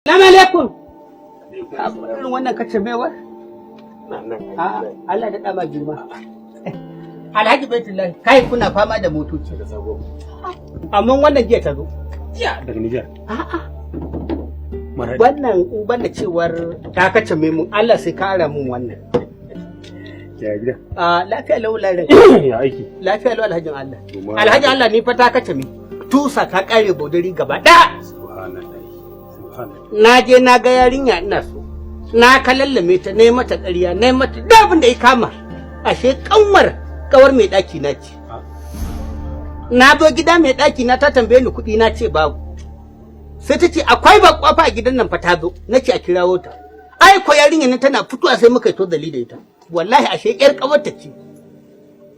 Salamu alaikum. Irin wannan kace mewar? A'a, Allah da dama girma. Alhaji Baitullahi, kai kuna fama da motoci. Amma wannan jiya ta zo. Jiya daga Nijar. A'a. Maradi. Wannan in banda cewar ta kace mai mun, Allah sai ka ara mun wannan. Ya gida? A lafiya lau larin. Ya aiki? Lafiya lau, Alhajin Allah. Kuma- Alhaji Allah, ni fa ta kace mai. Tusa ta kare bodari gaba ɗaya. Subhanallah. Subhanallah. Na je na ga yarinya ina so. Na kalallame ta, na yi mata ƙarya, na yi mata duk abin da ya kama. Ashe kanwar kawar mai ɗaki na ce. Na zo gida, mai ɗaki na ta tambaye ni kuɗi, na ce babu. Sai ta ce akwai bakwa fa a gidan nan fa ta zo. Na ce a kirawo ta. Ai ko yarinya nan tana fitowa sai muka yi tozali da ita. Wallahi ashe ƴar kawarta ce.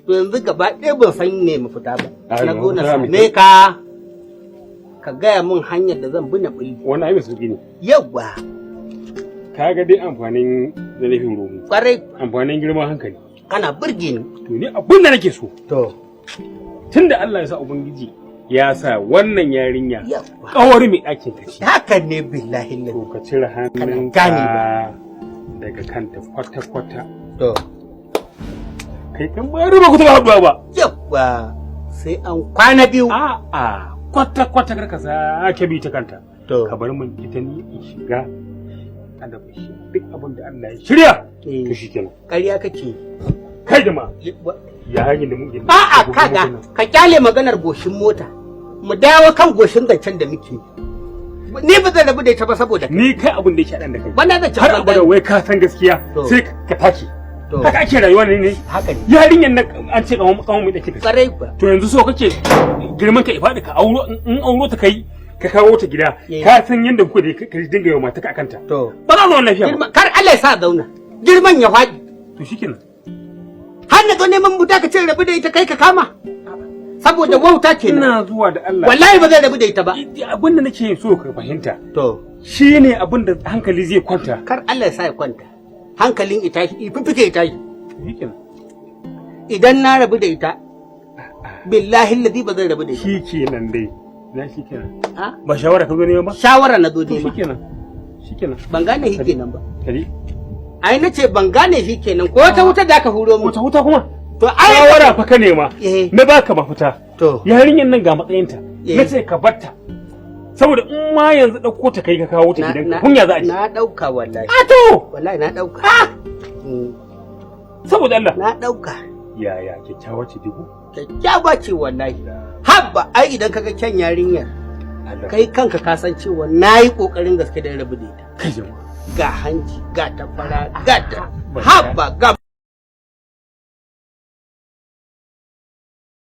To yanzu gaba ɗaya ban san me mafita ba. Ai, Na zo na mafita mai same ka, ka gaya min hanyar da zan bi na bulli. Wannan ai mai sauki ne. Yawwa. Ka ga dai amfanin da laifin romo. Kwarai. Amfanin girman hankali. Kana burge ni. To ni abin da nake so. To. Tunda Allah ya sa Ubangiji ya sa wannan yarinya kawar mai ɗakin ka ce. Haka ne, billahi To ka cire hannunka gane ba. daga kanta kwata-kwata. To. Kai kan ba ba ku taɓa haɗuwa ba. Yawwa. Sai an kwana biyu. A'a, kwata-kwata kar ka sake bi ta kanta. To. Ka bar min ita ni in shiga. Kada ku shi duk abin da Allah ya shirya. To shikenan. Ƙarya kake. Kai jama'a. Ya hanyar da muke. A'a, kaga ka kyale maganar goshin mota. Mu dawo kan goshin zancen da muke. Ni ba zan rabu da ita ba saboda Ni kai abin da yake haɗan da kai. Wannan zancen Har banza abada ne. wai ka san gaskiya To. sai ka take. To. Haka ake rayuwa ne ne. Haka ne. Yarinyar nan an ce kawon kawon mai dake ka. Kwarai kuwa. To yanzu so kake girman ka ifadi ka auro, in auro ta kai ka kawo ta gida, Eh. ka san yadda kuka da ka dinga yawa mata ka akanta. To. Ba za a zauna lafiya ba. Kar Allah ya sa a zauna. Girman ya faɗi. To shikenan. Har na zo neman buta ka ce rabu da ita, kai ka kama. Saboda wauta kenan. Ina zuwa da Allah. Wallahi ba zan rabu da ita ba. Abin da nake so ka fahimta. To. Shine abin da hankali zai kwanta. Kar Allah ya sa ya kwanta. Hankalin ita fifike ita. Shikenan. Idan na rabu da ita, billahi ladi ba zan rabu da ita. Shikenan dai. Na shikenan. Ha? Ba shawara ka zo nema ba? Shawara na zo To nema. shikenan. Shikenan. Ban gane shi kenan ba. Kaji. Ai na ce ban gane shi kenan ko wata wuta da aka huro mu. Wata wuta kuma? To ai Shawara fa ka nema. Eh. Na baka mafita. To. Yarinyar nan ga matsayinta. Eh. Na ce ka batta. Saboda in ma yanzu ɗauko ta kai ka kawo ta gidanka, kunya za a ji. Na ɗauka wallahi. A to. Wallahi na ɗauka. Saboda Allah. Na ɗauka. Yaya, kyakkyawa ce dubu? Kyakkyawa ce wallahi. Habba, ai idan kaga kyan yarinyar, Allah. kai kanka ka san cewa na yi ƙoƙarin gaske da rabu da ita. Kai jama'a. Ga hanci, ga tafara, ga ta. Habba, ga